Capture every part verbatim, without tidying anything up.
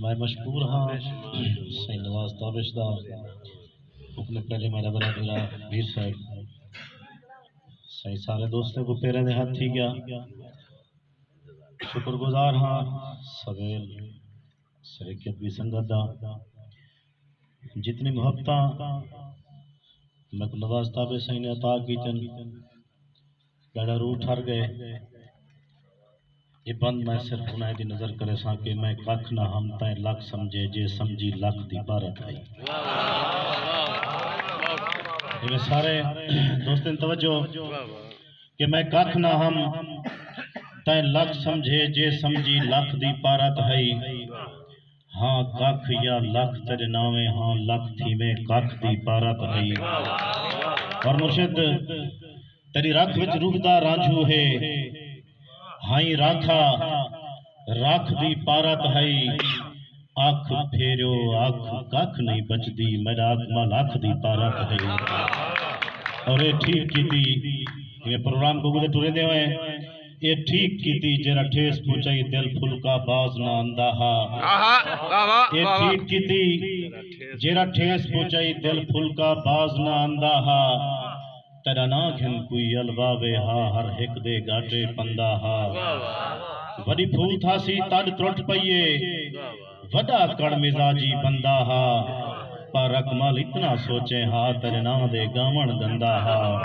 میں مشکور ہاں سائیں نواز تابش دا۔ حکم پہلے میرا بڑا بھرا میر صاحب سائیں سارے دوستوں کو پیرے دے ہاتھ تھی گیا۔ شکر گزار ہاں سویل سرکت بھی سنگت دا، جتنی محبتاں میں کو نواز تابع سائیں نے عطا کیتن، ڈاڑا روح ٹھر گئے۔ یہ بند میں صرف انہیں دی نظر کرے ساں کہ میں ککھ نہ ہم تائیں لکھ سمجھے، جے سمجھی لکھ دی بارت ہے۔ یہ میں سارے دوستن توجہ کہ میں ککھ نہ ہم تیں لکھ سمجھے، جے سمجھی لکھ دی پارت ہئی۔ ہاں ککھ یا لکھ تیݙے ناویں، ہاں لکھ تھیویں ککھ دی پارت ہئی۔ اور مرشد، تیݙی رکھ وچ روح دا رانجھو ہے، ہائیں راکھا رکھ دی پارت ہئی۔ اکھ پھیریو اکھ ککھ نہیں بچدی، میݙا اکمل اکھ دی پارت ہئی۔ اور اے ٹھیک کیتی، جیویں پروگرام کو کدے ٹریندے ہوئے، اے ٹھیک کیتی جیڑھا ٹھیس پہنچائی دل پھلکا باز نہ آندا ہا۔ آہا، واہ واہ، اے واہ واہ۔ ٹھیک کیتی جیڑھا ٹھیس پہنچائی دل پھلکا باز نہ آندا ہا۔ تیݙا ناں گھن کوئی الواوے ہا، ہر ہک دے ڳاٹے پندا ہا۔ واہ واہ۔ وݙی پھوہ تھاسی تݙ ترٹ پئیے، واہ واہ۔ وݙا کڑ مزاجی بندہ ہا، پر اکمل اتنا سوچیں ہا، تیݙے ناں دے ڳاوݨ ڳندا ہا۔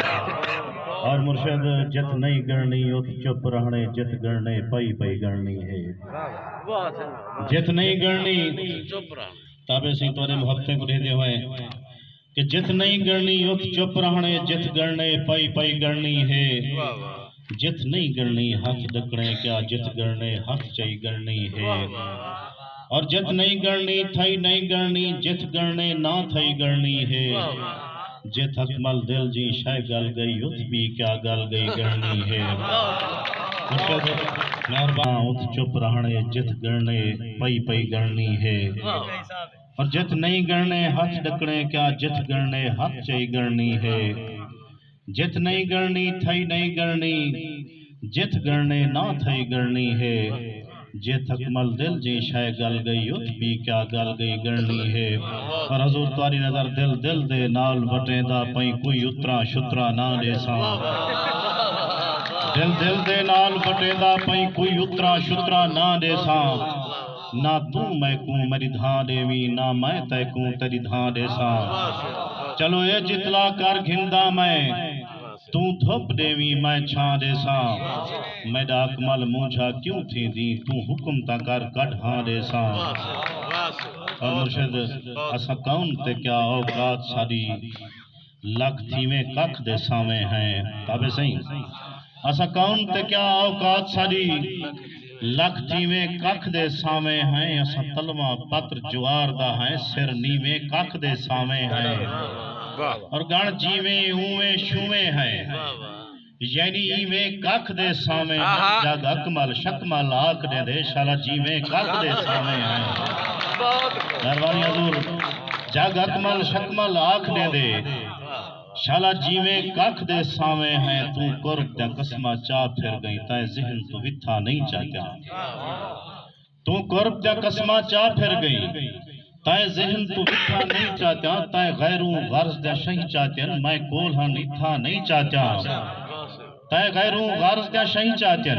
اور مرشد، جتھ نہیں ڳݨݨی اتھ چپ رہݨے، جتھ ڳݨݨے پئی پئی ڳݨݨی ہے۔ واہ واہ۔ جتھ نہیں ڳݨݨی، چپ رہݨے۔ تابع سئیں تہاݙے محبتیں کوں ݙیہدے ہوئے کہ جتھ نہیں ڳݨݨی اتھ چپ رہݨے، جتھ ڳݨݨے پئی پئی ڳݨݨی ہے۔ واہ واہ۔ جتھ نہیں ڳݨݨی ہتھ ݙکݨے، کیا جتھ ڳݨݨے ہتھ چئی ڳݨݨی ہے۔ واہ واہ۔ اور جتھ نہیں ڳݨݨی تھئی نہیں ڳݨݨی، جتھ ڳݨݨے نہ تھئی ڳݨݨی ہے۔ واہ واہ۔ جتھ اکمل دل جی شے ڳل ڳئی، اتھ ٻی کیا ڳل ڳئی ڳݨݨی ہے۔ واہ واہ۔ مرشد مہربان، اتھ چپ رہݨے، جتھ ڳݨݨے پئی پئی ڳݨݨی ہے۔ واہ واہ۔ اور جتھ نہیں ڳݨݨے ہتھ ݙکݨے، کیا جتھ ڳݨݨے ہتھ چئی ڳݨݨی ہے۔ جتھ نہیں ڳݨݨی تھئی نہیں ڳݨݨی، جتھ ڳݨݨے نہ تھئی ڳݨݨی ہے۔ جتھ اکمل دل جی شے ڳل ڳئی، اتھ ٻی کیا ڳل ڳئی ڳݨݨی ہے۔ اور حضور تہاݙی نظر دل دل دے نال وٹیندا پئیں، کوئی اتراں شتراں نہ ݙیساں۔ دل دل دے نال وٹیندا پئیں، کوئی اتراں شتراں نہ ݙیساں۔ نہ توں میکوں میݙی دھاں ݙیویں، نہ میں تیکوں تیݙی دھاں ݙیساں۔ چلو اے جتلا کر گھنداں میں، توں دھپ ݙیویں میں چھاں ݙیساں۔ میݙا اکمل مونجھا کیوں تھیندیں، توں حکم تاں کر کڈھ ہاں ݙیساں۔ اور مرشد، اساں کون تے کیا اوقات ساݙی، لکھ تھیویں ککھ دے سانویں ہیں۔ تابع سئیں، اساں کون تے کیا اوقات ساݙی، لکھ تھیویں ککھ دے سانویں ہیں۔ اساں تلواں پتر جوار دا ہیں، سر نیویں ککھ دے سانویں ہیں۔ واہ۔ اور ڳݨ جیویں اونویں شویں ہیں۔ واہ واہ۔ یعنی ایویں ککھ دے سانویں ہیں، آہا۔ جڳ اکمل شکمل آکھ ݙیندے، شالا جیویں ککھ دے سانویں ہیں۔ بہت خوب۔ مہربانی حضور، جڳ اکمل شکمل آکھ ݙیندے، شالا جیویں ککھ دے سانویں ہیں۔ توں قرب دیاں قسماں چا پھر ڳئیں، تیں ذہن توں وتھا نہیں چاتیاں۔ توں قرب دیاں قسماں چا پھر ڳئیں، تیں ذہن توں وتھا نہیں چاتیاں، تیں غیروں غرض دیاں شئیں چاتین، میں کول ہن اتھاں نہیں چاتیاں۔ تیں غیروں غرض دیاں شئیں چاتین،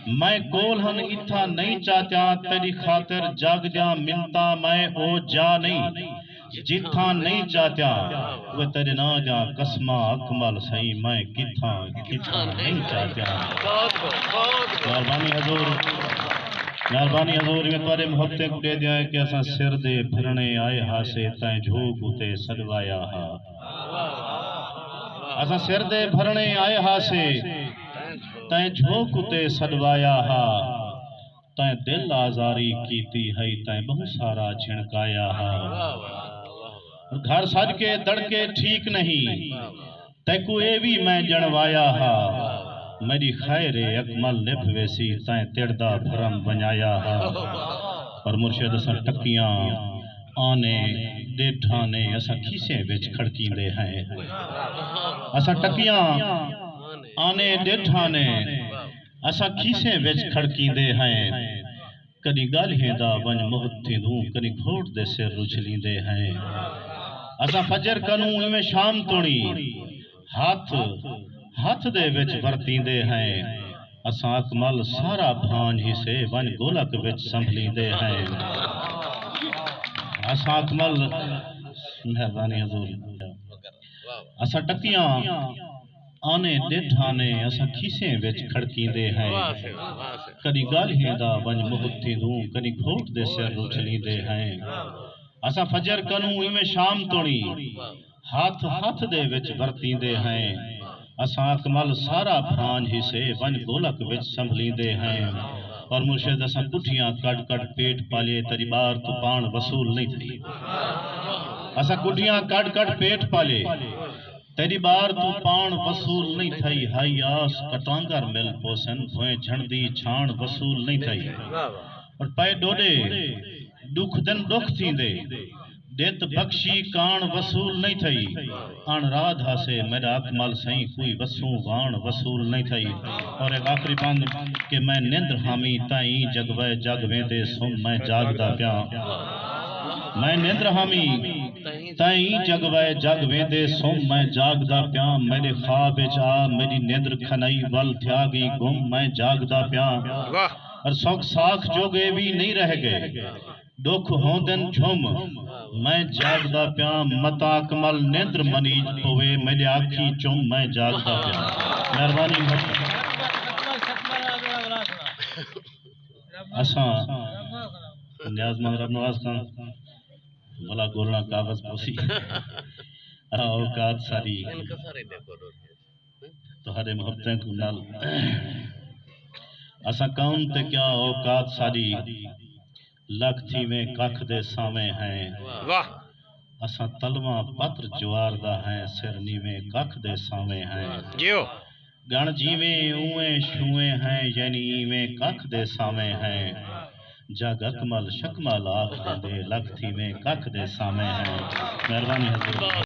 میں کول ہن اتھاں نہیں چاتیاں۔ تیݙی خاطر جڳ دیاں منتاں، میں او جا نہیں جتھاں نہیں چاتیاں۔ اوئے تیݙے ناں دیاں قسماں اکمل سئیں، میں کتھاں کتھاں نہیں چاتیاں۔ بہت خوب، بہت خوب۔ مہربانی حضور، مہربانی حضور، میں تہاݙے محبتیں کوں ݙیہدیاں کہ اساں سر دے بھرݨے آئے ہاسے، تیں جھوک اتے سݙوایا ہا۔ اساں سر دے بھرݨے آئے ہاسے، تیں جھوک اتے سݙوایا ہا۔ تیں دل آزاری کیتی ہئی، تیں ٻہوں سارا جھنکایا ہا۔ گھر سڄ کے دڑکے ٹھیک نہیں، تیکوں اے وی میں ڄݨوایا ہا۔ میݙی خیر اے اکمل نبھ ویسی، تیں تڑ دا بھرم ونڄایا ہا۔ پر مرشد، اساں ٹکیاں آنے ݙیٹھاں نے، اساں کھیسیں وچ کھڑکیندے ہیں۔ اساں ٹکیاں آنے ݙیٹھاں نے، اساں کھیسیں وچ کھڑکیندے ہیں۔ کݙی ڳالھیں دا ونڄ مہت تھیندوں، کݙی گھوٹ دے سر رچھلیندے ہیں۔ اساں فجر کنوں ایویں شام توڑیں، ہتھ ہتھ دے وچ ورتیندے ہیں۔ اساں اکمل سارا بھانڄ ہسے ونڄ گولک وچ سنبھلیندے ہیں۔ اساں اکمل، مہربانی حضور۔ اساں ٹکیاں آنے ݙٹھ آنے اساں کھیسیں وچ کھڑکیندے ہیں۔ کݙی ڳالھیں دا ونڄ مہت تھیندوں، کݙی گھوٹ دے سر رچھلیندے ہیں۔ اساں فجر کنوں ایویں شام توڑیں، ہتھ ہتھ دے وچ ورتیندے ہیں۔ اساں اکمل سارا بھانڄ ہسے ونڄ گولک وچ سنبھلیندے ہیں۔ اور مرشد، اساں کٹھیاں کڈھ کڈھ پیٹ پالے، تیݙی ٻار توں پاݨ وصول نہیں تھئی۔ اساں کٹھیاں کڈھ کڈھ پیٹ پالے، تیݙی ٻار توں پاݨ وصول نہیں تھئی۔ ہائی آس کٹانگر مل پوسن، بھوئیں جھݨ دی چھاݨ وصول نہیں تھئی۔ اور پئے ݙوݙے ݙکھ دن ݙکھ تھیندے، ݙت بخشی کاݨ وصول نہیں تھئی۔ اݨ رادھ ہاسے میݙا اکمل سئیں، کوئی وسوں واݨ وصول نہیں تھئی۔ اور ایک آخری بند کہ میں نندر ہامی تائیں جڳ وئے جڳ ویندے سم میں جاڳدا پیاں۔ میں نندر ہامی تائیں جڳ وئے جڳ ویندے سم میں جاڳدا پیاں۔ میݙے خواب اچ آ میݙی نندر کھنائی ول تھیا ڳئی گم میں جاڳدا پیاں۔ اور سکھ ساکھ جوڳے وی نہیں رہ ڳئے، ݙکھ ہوندن جھم میں جاڳدا پیاں۔ متاں اکمل نندر منیج پوے میݙے اکھیں چم میں جاڳدا پیاں۔ مہربانی۔ اساں نیاز مند رب نواز خان ولا گولݨا کاغذ پوسی۔ اوقات ساری تہاݙے محبتیں کوں نال۔ اساں قوم تے کیا اوقات ساری، لکھ تھیویں ککھ دے سانویں ہیں۔ اساں تلواں پتر جوار دا ہیں، سر نیویں ککھ دے سانویں ہیں۔ ڳݨ جیویں اونویں شویں ہیں، یعنی ایویں ککھ دے سانویں ہیں۔ جڳ اکمل شکمل آکھ ݙیندے، لکھ تھیویں ککھ دے سانویں ہیں۔ مہربانی حضور۔